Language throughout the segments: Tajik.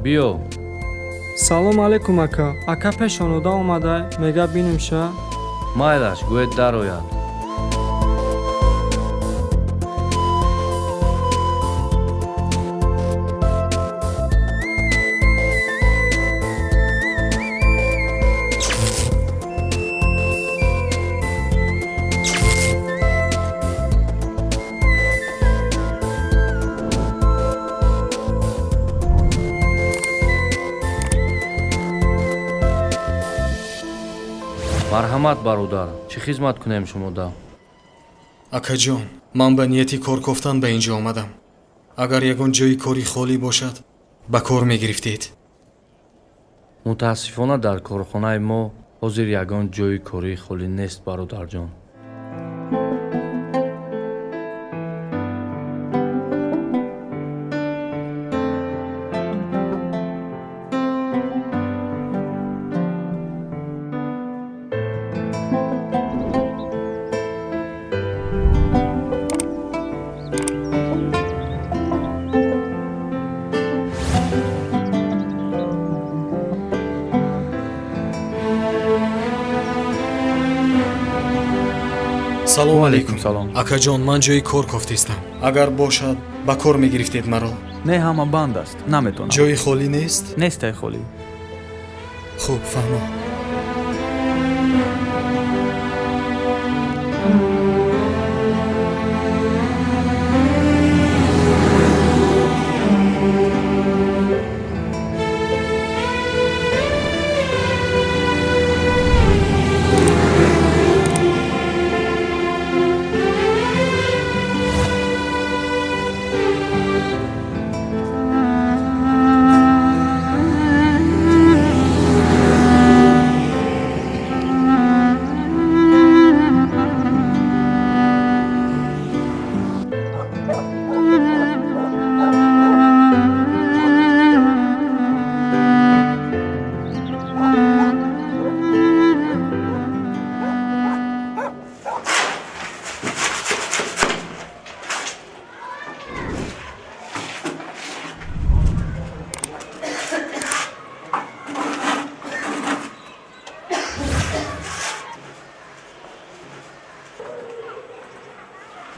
Биё. Салом алейкум, ака. Ака пешонода омада, мега бинемша. Майлаш, гӯед дарояд. Марҳамат, бародар, чӣ хизмат кунем шумода? Акаҷон, ман ба нияти кор кофтан ба ин ҷо омадам. Агар ягон ҷои кори холӣ бошад, ба кор мегирифтед. Мутаассифона, дар корхонаи мо ҳозир ягон ҷои кории холӣ нест, бародарҷон. Салом алейкум. Салом. Акаҷон, ман ҷои кор кофтистам. Агар бошад, ба кор мегирифтед маро. Не, ҳама банд аст, наметонам. Ҷои холӣ нест? Нестай холӣ. Хуб, фаҳмо.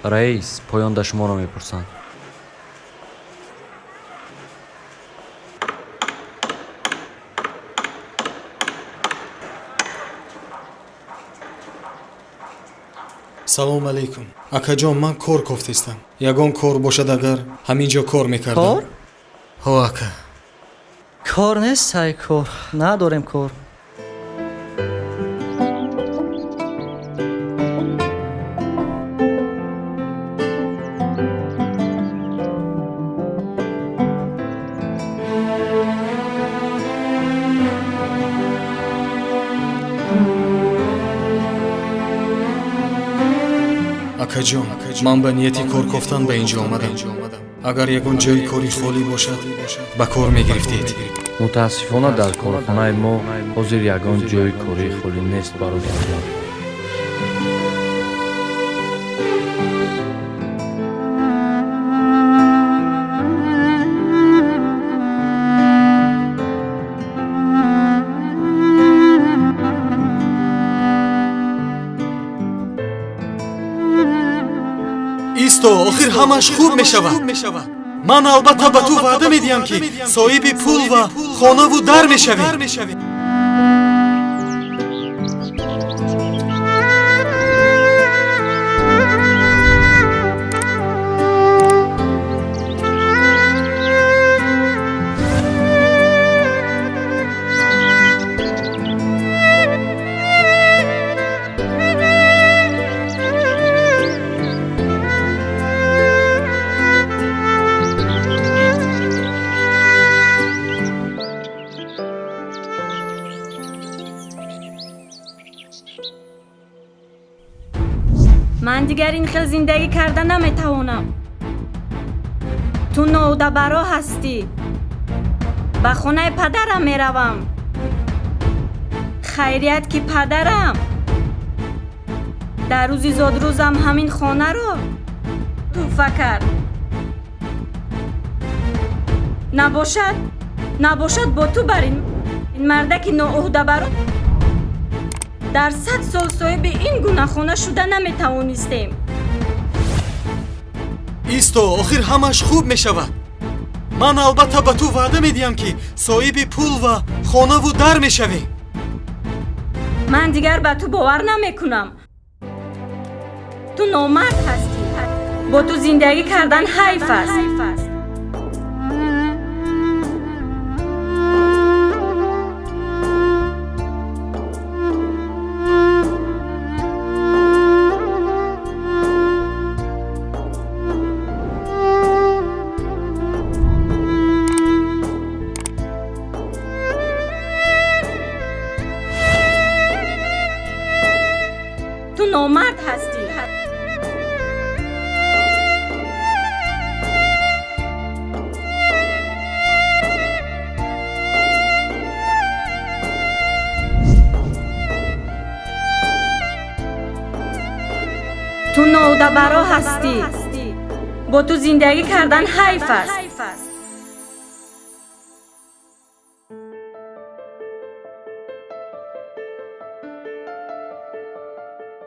Раис, поёнда шуморо мепурсанд. Салом алейкум. Акаҷон, ман кор кофтистам. Ягон кор бошад, агар ҳамин ҷо кор мекардам. Кор? Ҳо, ака. Кор нест, сай кор. Надорем кор. Акаҷон, ман ба нияти кор кофтан ба ин ҷо омадам. Агар ягон ҷои кори холӣ бошад, ба кор мегирифтед. Мутаассифона, дар корхонаи мо ҳозир ягон ҷои кории холӣ нест, бародарҷон. Исто, охир ҳамаш хуб мешавад. Ман албатта ба ту ваъда медиҳам, ки соҳиби пул ва хонаву дар мешавем. Ман дигар ин хел зиндагӣ карда наметавонам. Ту ноудабаро ҳастӣ. Ба хонаи падарам меравам. Хайрият ки падарам дар рӯзи зодрӯзам ҳамин хонаро тӯҳфа кард. Набошад бо ту бар ин мардаки ноуҳдабаро дар 100 сол соҳиби ин гуна хона шуда наметавонистем. Исто, охир ҳамаш хуб мешавад. Ман албатта ба ту ваъда медиҳам, ки соҳиби пул ва хонаву дар мешавем. Ман дигар ба ту бовар намекунам. Ту номард ҳастӣ. Бо ту зиндагӣ кардан ҳайф аст. Ту номард ҳастӣ. Ту ноудабаро ҳастӣ. Бо ту зиндагӣ кардан ҳайф аст.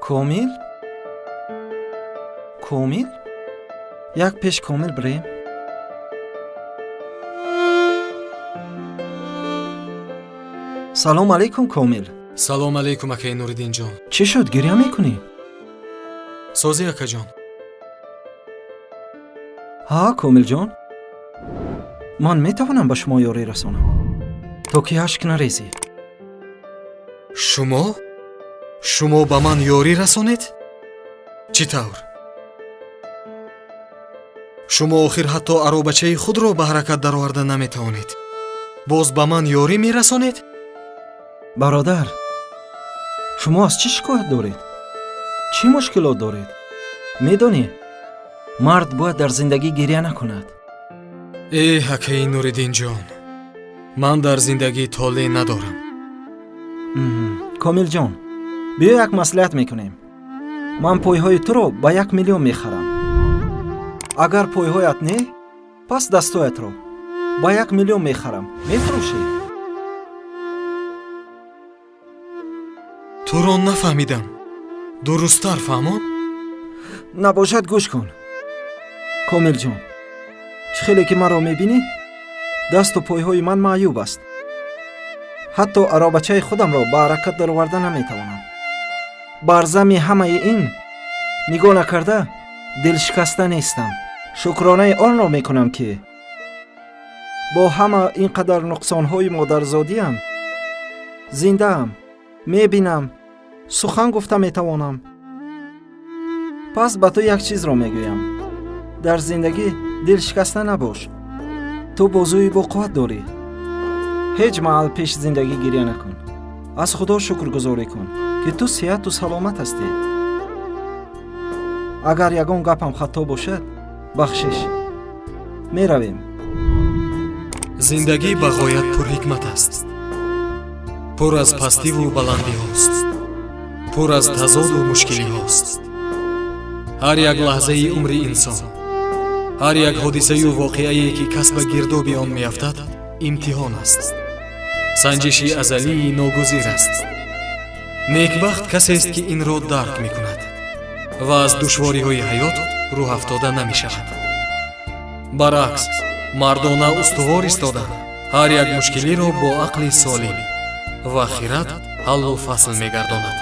Комил? Комил? Як пеш Комил бирем. Салом алейкум, Комил. Салом алейкум, акаи Нуриддинҷон. Чӣ шуд, гиря мекунӣ? Созӣ, акаҷон. Ҳа, Комилҷон, ман метавонам ба шумо ёрӣ расонам, то ки ашк нарезӣ. Шумо? Шумо ба ман ёрӣ расонед? Чӣ тавр? Шумо охир ҳатто аробачаи худро ба ҳаракат дароварда наметавонед. Боз ба ман ёрӣ мерасонед? Бародар, шумо аз чӣ шикоят доред? Чӣ мушкилот доред? Медонӣ, мард бояд дар зиндагӣ гиря накунад. Э, акаи Нуриддинҷон, ман дар зиндагӣ толеъ надорам. Комилҷон, биё як маслиҳат мекунем. Ман пойҳои туро ба 1 миллион мехарам. Агар пойҳоят не, пас дастҳоятро ба 1 миллион мехарам. Мефурӯшӣ? Туро нафаҳмидам. Дурусттар фаҳмон? Набошад, гӯш кун. Комилҷон, чӣ хеле ки маро мебинӣ, дасту пойҳои ман маъюб аст. Ҳатто аробачаи худамро ба ҳаракат дароварда наметавонам. Бар зами ҳамаи ин нигоҳ накарда дилшикаста нестам. Шукронаи онро мекунам, ки бо ҳама ин қадар нуқсонҳои модарзодиам зиндаам, мебинам, сухан гуфта метавонам. Пас ба ту як чизро мегӯям. Дар зиндагӣ дилшикаста набош. Ту бозуи боқувват дорӣ. Ҳеҷ маҳал пеш зиндагӣ гиря накун. Аз Худо шукргузорӣ кун, ки ту сиҳату саломат ҳастӣ. Агар ягон гапам хато бошад, бахшиш. Меравем. Зиндагӣ ба ғоят пурҳикмат аст. Пур аз пастиву баландиҳост. Пур аз тазоду мушкилиҳост. Ҳар як лаҳзаи умри инсон, ҳар як ҳодисаю воқеае, ки кас ба гирдоби он меафтад, имтиҳон аст. Санҷиши азалии ногузир аст. Некбахт касест, ки инро дарк мекунад ва аз душвориҳои ҳаёт рӯҳафтода намешавад. Баръакс, мардона устувор истода, ҳар як мушкилиро бо ақли солим ва хират ҳаллу фасл мегардонад.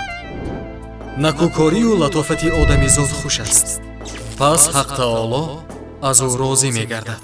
Накӯкорию латофати одамизод хуш аст. Пас Ҳақ Таоло аз ӯ розӣ мегардад.